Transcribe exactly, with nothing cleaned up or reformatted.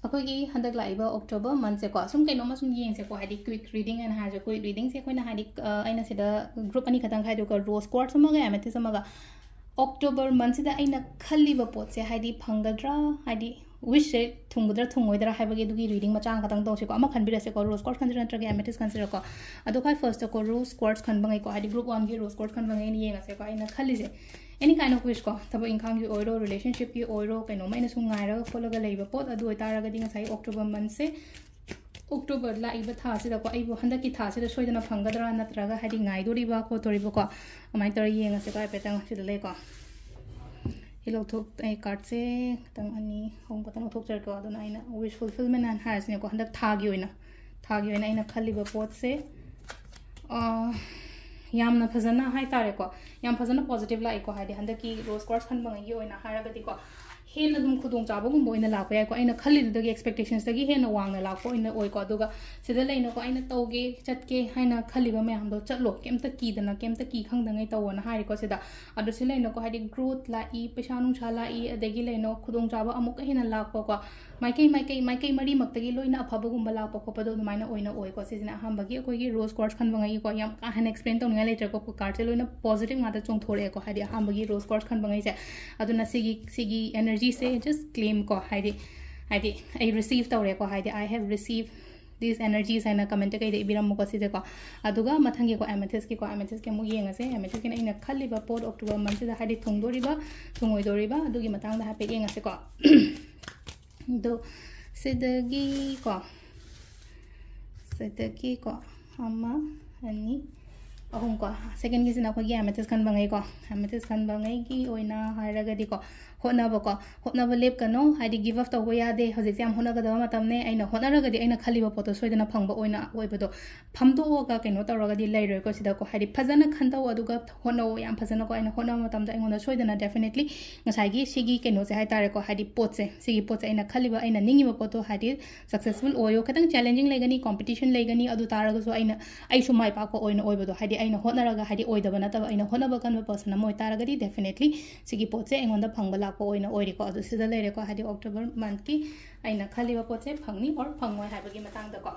ꯑꯩꯈꯣꯏꯒꯤ ꯍꯟꯗꯛ ꯂꯥꯛꯏꯕ October monthꯁꯦꯀꯣ, ꯁꯨꯝ ꯀꯩꯅꯣꯝꯃ ꯁꯨꯝ ꯌꯦꯡꯁꯦꯀꯣ, ꯍꯥꯏꯗꯤ quick reading ꯍꯥꯏꯅ ꯍꯥꯏꯔꯁꯨ, quick readingꯁꯦ ꯑꯩꯈꯣꯏꯅ ꯍꯥꯏꯗꯤ, ꯑ, ꯑꯩꯅ ꯁꯤꯗ group ꯑꯅꯤ ꯈꯛꯇꯪ ꯈꯥꯏꯗꯣꯛꯑꯒ, rose quartz ꯑꯃꯒ amethyst ꯑꯃꯒ, October monthꯁꯤꯗ ꯑꯩꯅ ꯈꯜꯂꯤꯕ ꯄꯣꯠꯁꯦ ꯍꯥꯏꯗꯤ ꯐꯪꯒꯗ꯭ꯔꯥ, ꯍꯥꯏꯗꯤ wishꯁꯦ ꯊꯨꯡꯒꯗ꯭ꯔꯥ ꯊꯨꯡꯉꯣꯏꯗ꯭ꯔꯥ ꯍꯥꯏꯕꯒꯤ ꯑꯗꯨꯒꯤ reading ꯃꯆꯥ ꯑꯃ ꯈꯛꯇꯪ ꯇꯧꯁꯤꯀꯣ꯫ ꯑꯃ ꯈꯟꯕꯤꯔꯁꯦꯀꯣ, rose quartz ꯈꯟꯁꯤꯔꯥ ꯅꯠꯇ꯭ꯔꯒ amethyst ꯈꯟꯁꯤꯔꯥꯀꯣ꯫ ꯑꯗꯣ ꯈ꯭ꯋꯥꯏ firstꯇꯀꯣ, rose quartz ꯈꯟꯕꯉꯩꯀꯣ, ꯍꯥꯏꯗꯤ group oneꯒꯤ rose quartz ꯈꯟꯕꯉꯩ ꯑꯩꯅ ꯌꯦꯡꯉꯁꯦꯀꯣ꯫ ꯑꯩꯅ ꯈꯜꯂꯤꯁꯦ, any kind of wishꯀꯣ, ꯊꯕꯛ ꯏꯪꯈꯥꯡꯒꯤ ꯑꯣꯏꯔꯣ, relationshipꯀꯤ ꯑꯣꯏꯔꯣ, ꯀꯩꯅꯣꯝꯃ ꯑꯩꯅ ꯁꯨꯝ ꯉꯥꯏꯔꯒ ꯈꯣꯠꯂꯒ ꯂꯩꯕ ꯄꯣꯠ, ꯑꯗꯨ ꯑꯣꯏꯇꯥꯔꯒꯗꯤ ꯉꯁꯥꯏ October monthꯁꯦ, October ꯂꯥꯛꯏꯕ ꯊꯥꯁꯤꯗꯀꯣ, ꯑꯩꯕꯨ ꯍꯟꯗꯛꯀꯤ ꯊꯥꯁꯤꯗ ꯁꯣꯏꯗꯅ ꯐꯪꯒꯗ꯭ꯔꯥ, ꯅꯠꯇ꯭ꯔꯒ ꯍꯥꯏꯗꯤ ꯉꯥꯏꯗꯣꯔꯤꯕ ꯈꯣꯠꯇꯣꯔꯤꯕꯀꯣ, ꯑꯗꯨꯃꯥꯏꯅ ꯇꯧꯔꯒ ꯌꯦꯡꯉꯁꯦꯀꯣ꯫ ꯍꯥꯏꯐꯦꯠꯇꯪ ꯁꯤꯗ ꯂꯩꯀꯣ, ꯁꯤ ꯂꯧꯊꯣꯛ, ꯑꯩ cardꯁꯦ ꯈꯤꯇꯪ ꯑꯅꯤ ꯑꯍꯨꯝ ꯈꯛꯇꯪ ꯂꯧꯊꯣꯛꯆꯔꯛꯀꯦꯀꯣ꯫ ꯑꯗꯨꯅ ꯑꯩꯅ wish fulfillment ꯍꯥꯏꯅ ꯍꯥꯏꯔꯁꯤꯅꯦꯀꯣ, ꯍꯟꯗꯛ ꯊꯥꯒꯤ ꯑꯣꯏꯅ, ꯊꯥꯒꯤ ꯑꯣꯏꯅ ꯑꯩꯅ ꯈꯜꯂꯤꯕ ꯄꯣꯠꯁꯦ, ꯑ, ꯌꯥꯝꯅ ꯐꯖꯅ ꯍꯥꯏꯇꯥꯔꯦꯀꯣ, ꯌꯥꯝ ꯐꯖꯅ positive ꯂꯥꯛꯏꯀꯣ꯫ ꯍꯥꯏꯗꯤ ꯍꯟꯗꯛꯀꯤ rose quartz ꯈꯟꯕꯉꯩꯒꯤ ꯑꯣꯏꯅ ꯍꯥꯏꯔꯒꯗꯤꯀꯣ, ꯍꯦꯟꯅ ꯑꯗꯨꯝ ꯈꯨꯗꯣꯡꯆꯥꯕꯒꯨꯝꯕ ꯑꯣꯏꯅ ꯂꯥꯛꯄ ꯌꯥꯏꯀꯣ꯫ ꯑꯩꯅ ꯈꯜꯂꯤꯗꯨꯗꯒꯤ expectationsꯇꯒꯤ ꯍꯦꯟꯅ ꯋꯥꯡꯅ ꯂꯥꯛꯄ ꯑꯣꯏꯅ ꯑꯣꯏꯀꯣ꯫ ꯑꯗꯨꯒ ꯁꯤꯗ ꯂꯩꯅꯀꯣ, ꯑꯩꯅ ꯇꯧꯒꯦ, ꯆꯠꯀꯦ ꯍꯥꯏꯅ ꯈꯜꯂꯤꯕ ꯃꯌꯥꯝꯗꯣ ꯆꯠꯂꯣ, ꯀꯩꯝꯇ ꯀꯤꯗꯅ, ꯀꯩꯝꯇ ꯀꯤ ꯈꯪꯗꯉꯩ ꯇꯧꯋꯣꯅ ꯍꯥꯏꯔꯤꯀꯣ ꯁꯤꯗ꯫ ꯑꯗꯣ ꯁꯤ ꯂꯩꯅꯀꯣ, ꯍꯥꯏꯗꯤ growth ꯂꯥꯛꯏ, ꯄꯩꯁꯥ ꯅꯨꯡꯁꯥ ꯂꯥꯛꯏ, ꯑꯗꯒꯤ ꯂꯩꯅꯣ ꯈꯨꯗꯣꯡꯆꯥꯕ ꯑꯃꯨꯛꯀ ꯍꯦꯟꯅ ꯂꯥꯛꯄꯀꯣ, ꯃꯥꯏꯀꯩ, ꯃꯥꯏꯀꯩ, ꯃꯥꯏꯀꯩ ꯃꯔꯤꯃꯛꯇꯒꯤ ꯂꯣꯏꯅ ꯑꯐꯕꯒꯨꯝꯕ ꯂꯥꯛꯄ ꯈꯣꯠꯄꯗꯣ ꯑꯗꯨꯃꯥꯏꯅ ꯑꯣꯏꯅ ꯑꯣꯏꯀꯣ꯫ ꯁꯤꯁꯤꯅ ꯑꯍꯥꯟꯕꯒꯤ ꯑꯩꯈꯣꯏꯒꯤ rose quartz ꯈꯟꯕꯉꯩꯒꯤꯀꯣ, ꯌꯥꯝ ꯀꯥ ꯍꯦꯟꯅ explain ꯇꯧꯅꯤꯡꯉꯥꯏ ꯂꯩꯇ꯭ꯔꯦꯀꯣ, cardꯁꯦ ꯂꯣꯏꯅ positive ꯉꯥꯛꯇ ꯆꯣꯡꯊꯣꯔꯛꯑꯦꯀꯣ, ꯍꯥꯏꯗꯤ ꯑꯍꯥꯟꯕꯒꯤ rose quartz ꯈꯟꯕꯉꯩꯁꯦ꯫ ꯑꯗꯨꯅ ꯁꯤꯒꯤ, ꯁꯤꯒꯤ energyꯁꯦ just claim ꯀꯣ, ꯍꯥꯏꯗꯤ, ꯍꯥꯏꯗꯤ ꯑꯩ receive ꯇꯧꯔꯦꯀꯣ, ꯍꯥꯏꯗꯤ I have received these energies ꯍꯥꯏꯅ commentꯇ ꯀꯩꯗ ꯏꯕꯤꯔꯝꯃꯨꯀꯣ ꯁꯤꯁꯦꯀꯣ꯫ ꯑꯗꯨꯒ ꯃꯊꯪꯒꯤꯀꯣ, amethystꯀꯤꯀꯣ, amethystꯀꯤ ꯑꯃꯨꯛ ꯌꯦꯡꯉꯁꯦ꯫ Amethystꯀꯤꯅ ꯑꯩꯅ ꯈꯜꯂꯤꯕ ꯄꯣꯠ October monthꯁꯤꯗ ꯍꯥꯏꯗꯤ ꯊꯨꯡꯗꯣꯔꯤꯕ, ꯊꯨꯡꯉꯣꯏꯗꯣꯔꯤꯕ, ꯑꯗꯨꯒꯤ ꯃꯇꯥꯡꯗ ꯍꯥꯏꯐꯦꯠ ꯌꯦꯡꯉꯁꯤꯀꯣ꯫ ꯑꯗꯣ ꯁꯤꯗꯒꯤꯀꯣ, ꯁꯤꯗꯒꯤꯀꯣ, ꯑꯃ, ꯑꯅꯤ, ꯑꯍꯨꯝꯀꯣ꯫ Secondꯒꯤꯁꯤꯅ ꯑꯩꯈꯣꯏꯒꯤ amethyst ꯈꯟꯕꯉꯩꯀꯣ꯫ Amethyst ꯈꯟꯕꯉꯩꯒꯤ ꯑꯣꯏꯅ ꯍꯥꯏꯔꯒꯗꯤꯀꯣ, ꯍꯣꯠꯅꯕꯀꯣ, ꯍꯣꯠꯅꯕ ꯂꯦꯞꯀꯅꯣ, ꯍꯥꯏꯗꯤ give up ꯇꯧꯕ ꯌꯥꯗꯦ꯫ ꯍꯧꯖꯤꯛꯁꯦ ꯌꯥꯝ ꯍꯣꯠꯅꯒꯗꯕ ꯃꯇꯝꯅꯦ, ꯑꯩꯅ ꯍꯣꯠꯅꯔꯒꯗꯤ ꯑꯩꯅ ꯈꯜꯂꯤꯕ ꯄꯣꯠꯇꯣ ꯁꯣꯏꯗꯅ ꯐꯪꯕ ꯑꯣꯏꯅ ꯑꯣꯏꯕꯗꯣ꯫ ꯐꯝꯗꯣꯛꯑꯒ ꯀꯩꯅꯣ ꯇꯧꯔꯒꯗꯤ ꯂꯩꯔꯣꯏꯀꯣ ꯁꯤꯗꯀꯣ, ꯍꯥꯏꯗꯤ ꯐꯖꯅ ꯈꯟꯗꯧ, ꯑꯗꯨꯒ ꯍꯣꯠꯅꯧ ꯌꯥꯝ ꯐꯖꯅꯀꯣ꯫ ꯑꯩꯅ ꯍꯣꯠꯅꯕ ꯃꯇꯝꯗ ꯑꯩꯉꯣꯟꯗ ꯁꯣꯏꯗꯅ definitely ꯉꯁꯥꯏꯒꯤ ꯁꯤꯒꯤ ꯀꯩꯅꯣꯁꯦ ꯍꯥꯏꯇꯥꯔꯦꯀꯣ, ꯍꯥꯏꯗꯤ ꯄꯣꯠꯁꯦ, ꯁꯤꯒꯤ ꯄꯣꯠꯁꯦ ꯑꯩꯅ ꯈꯜꯂꯤꯕ, ꯑꯩꯅ ꯅꯤꯡꯉꯤꯕ ꯄꯣꯠꯇꯣ ꯍꯥꯏꯗꯤ successful ꯑꯣꯏꯌꯣ꯫ ꯈꯤꯇꯪ challenging ꯂꯩꯒꯅꯤ, competition ꯂꯩꯒꯅꯤ, ꯑꯗꯨ ꯇꯥꯔꯒꯁꯨ ꯑꯩꯅ, ꯑꯩꯁꯨ ꯃꯥꯏ ꯄꯥꯛꯄ ꯑꯣꯏꯅ ꯑꯣꯏꯕꯗꯣ, ꯍꯥꯏꯗꯤ ꯑꯩꯅ ꯍꯣꯠꯅꯔꯒ, ꯍꯥꯏꯗꯤ ꯑꯣꯏꯗꯕ ꯅꯠꯇꯕ, ꯑꯩꯅ ꯍꯣꯠꯅꯕ ꯀꯟꯕ person ꯑꯃ ꯑꯣꯏꯇꯥꯔꯒꯗꯤ definitely ꯁꯤꯒꯤ ꯄꯣꯠꯁꯦ ꯑꯩꯉꯣꯟꯗ ꯐꯪꯕ ꯂꯥꯛꯄ ꯑꯣꯏꯅ ꯑꯣꯏꯔꯦꯀꯣ꯫ ꯑꯗꯨ ꯁꯤꯗ ꯂꯩꯔꯦꯀꯣ, ꯍꯥꯏꯗꯤ October monthꯀꯤ ꯑꯩꯅ ꯈꯜꯂꯤꯕ ꯄꯣꯠꯁꯦ ꯐꯪꯅꯤ or ꯐꯪꯉꯣꯏ ꯍꯥꯏꯕꯒꯤ ꯃꯇꯥꯡꯗꯀꯣ꯫